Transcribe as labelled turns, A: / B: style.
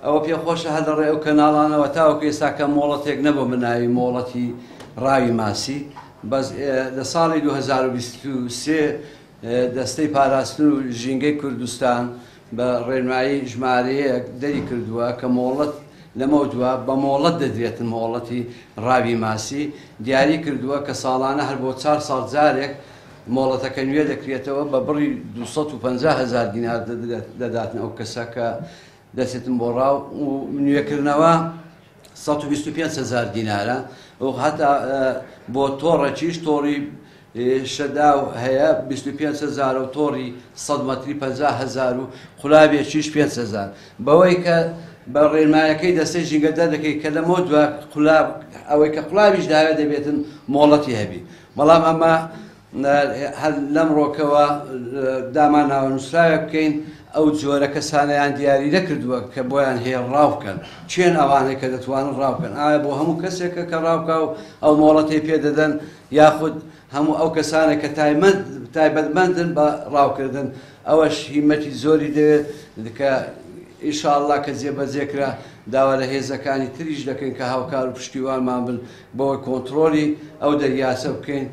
A: ئەوە پێخۆشە هەر لەڕێ ئەو کەناڵانەوە تاوەکو ئێستا کە مۆڵەتێک نەبوو بە ناوی مۆڵەتی ڕاوی ماسی، بەس لە ساڵی 2023 دەستەی پاراستن و ژینگەی کوردستان بە ڕێنمایی ژمارەیەک دەری کردووە کە مۆڵەت لەمەودوا بە مۆڵەت دەدرێتن مۆڵەتی ڕاوی ماسی، دیاری کردووە کە ساڵانە هەر بۆ 4 ساڵ جارێک مۆڵەتەکە نوێ دەکرێتەوە بە بڕی 250 هەزار دینار دەداتن ئەو کەسە کە دەچێتن بۆ ڕاو و نوێکردنەوە 125 هەزار دینارە و هەتا بۆ تۆڕەکیش تۆڕی شەداو هەیە 25 هەزار و تۆڕی 100 مەتری 50 هەزار و قولابێکیش 5 هەزار. بەوەی کە بە ڕێنمایەکەی دەستەی ژینگە دەردەکەی کە لەمەوە دوا قولاب ئەوەی کە قولابیش داوێت دەبێتن مۆڵەتی هەبی، بەڵام ئەمە هەر لەم ڕۆکەوە دامان ناوە نووسراوێک بکەین ئەو جۆرە کەسانیان دیاری نەکردووە کە بۆیان هەیە ڕاو بکەن، چێن ئەوانەی کە دەتوانن ڕاو بکەن، ئایا بۆ هەموو کەسێکە کە ڕاو بکا و ئەو مۆڵەتەی پێدەدەن یاخود هەموو ئەو کەسانێک کە تایبەتمەندن بە ڕاوکردن. ئەوەش هیمەتی زۆری دەوێت کە ئینشاءڵڵا کە جێبەجێ کرا داوا لە هێزەکانی تریش دەکەین کە هاوکار و پشتیوانمان بن بەوەی کۆنترۆلی ئەو دەریاچە بکەین.